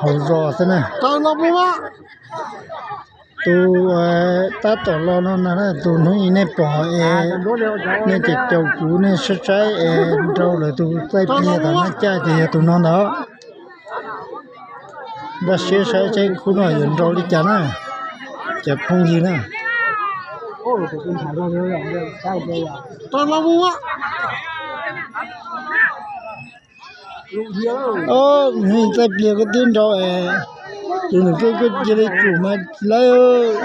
Hauv zos xwb na. Tus tab tom los no na, tus hnub ib nej pom es nej caum caum kuv nej saib saib es nrau lawv tus txaij pliag tom nej caj ces yog tus no ntag. Npaj siab saib saib khub no yuav nrau li cas na, cov phooj ywg na. Hnub txaij pliag koj twb nrau es, tus nus koj koj cia li tsum mas lawm.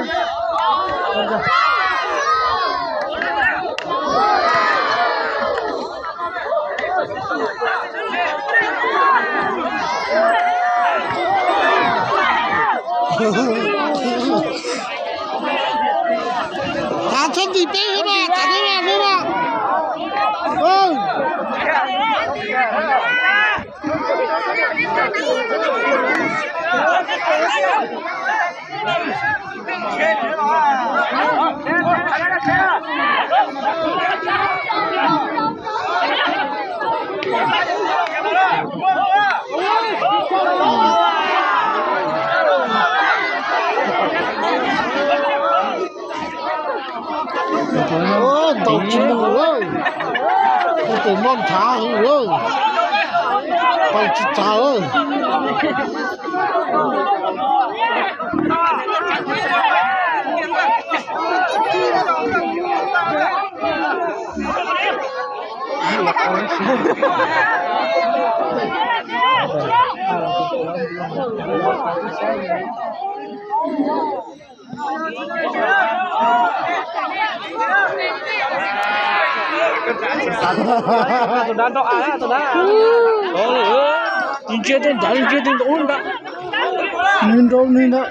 Thav txhob ntxim peb hwv mas, thav peb mas hwv mas. Ntaus tsis mus lawm, tus noj nthav heev lawm, pais tsis txav lawm. Tus dab nrau av, tus dab. Ntsia tej nrad, ntsia tej nrad. Nws nrau nws ntag.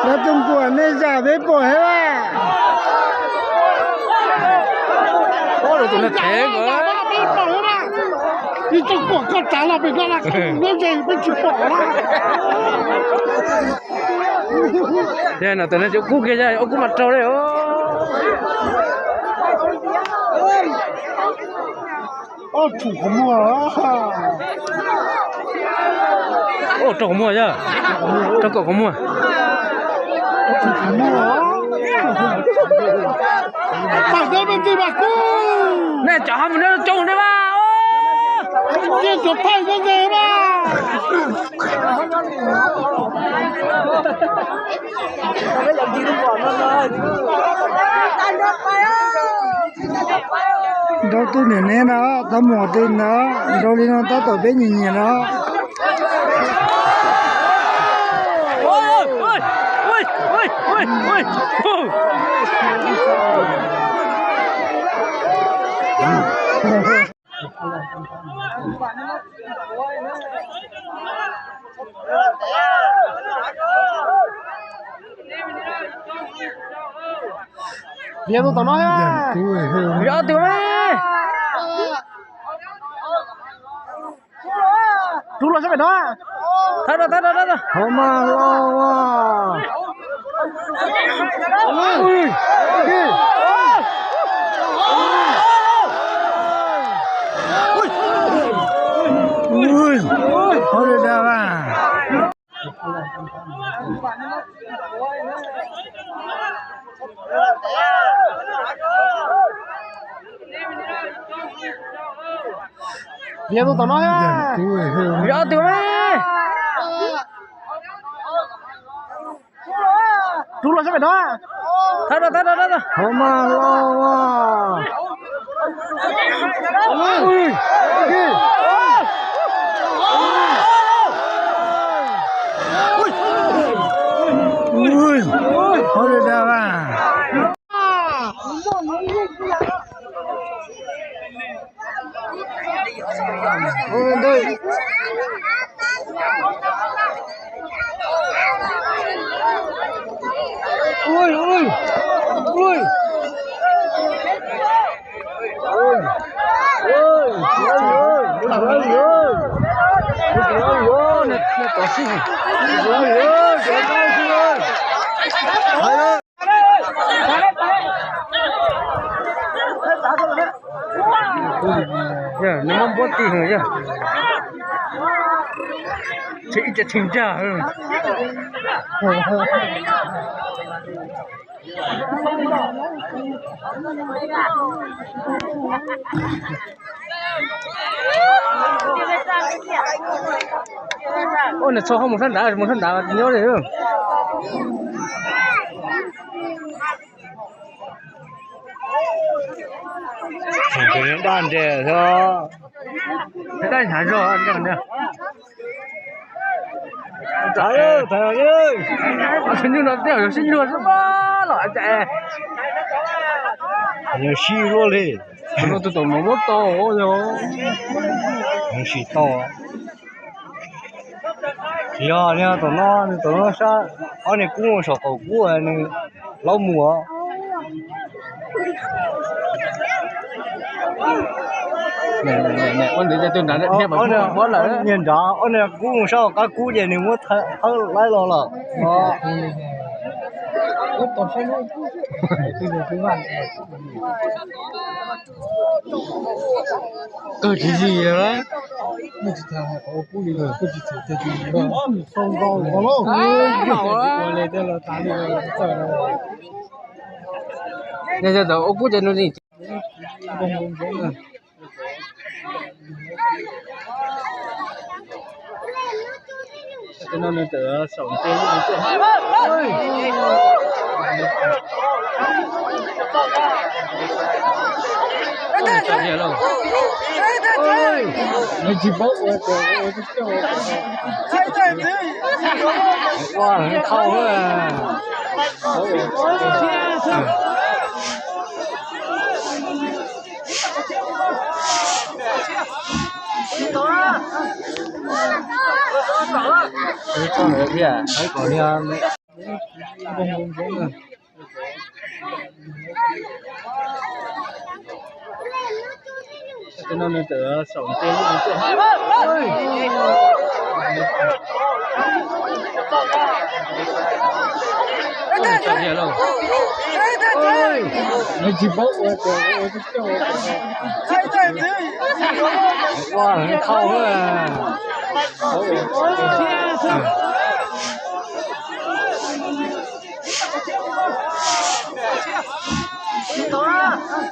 Dab tuaj nkuam nej zam peb pom thiab. Tus no thev. Ib tug kuam koj tsav los pem no, peb tsis pom na. Yog no tus no cov kub kiag, ob kub mas raug li. Ob tug qhov muag. Raug qhov muag yog, raug kom qhov muag. Nej cov ha mus nej coob nej mas. Cia cov thaij nyob ze mas. Nrau twg niam nev na, tab mus twg na, nrau li no tab tom peb nyiam nyiam na. Vias tus tom no, vias ob tug. Rub los sab pem no. Thawb rau, thawb rau, thawb rau. Qhov mas los as. Ui, qhov li dag mas. Vias tus tom no, vias ob tug. Rub los sab pem no. Thawb rau, thawb rau, thawb rau. Qhov mas los as. Ui, qhov li dag mas. Tom sib heev. Nws muab npuab ti heev yog. Tsheej ib ce tsheej nrag. Ua, nws txhob mus sab nrad, mus sab nrad nyob li. Daj hnyav zog. Thaum nyuj no tej zaum yog sib luag xwb los cas. Yog sib luag li. Tus no tus tom no muab tau yog. Yog sim tau. Yog niag tom no, nws tom no sab, ob niag kub saum qaum kub nws laub mus. Niag nrad, ob niag kub mus sab hauv qab kub ces nws muab thawb laib los lawm. Kawg tsis zis lawm. Yog tau ua kub ces nws nim. Tsis paub ua. Ua thauj. Tsis tau lawm thiab, qhib kom niag. Tsis paub ua. Ua thauj.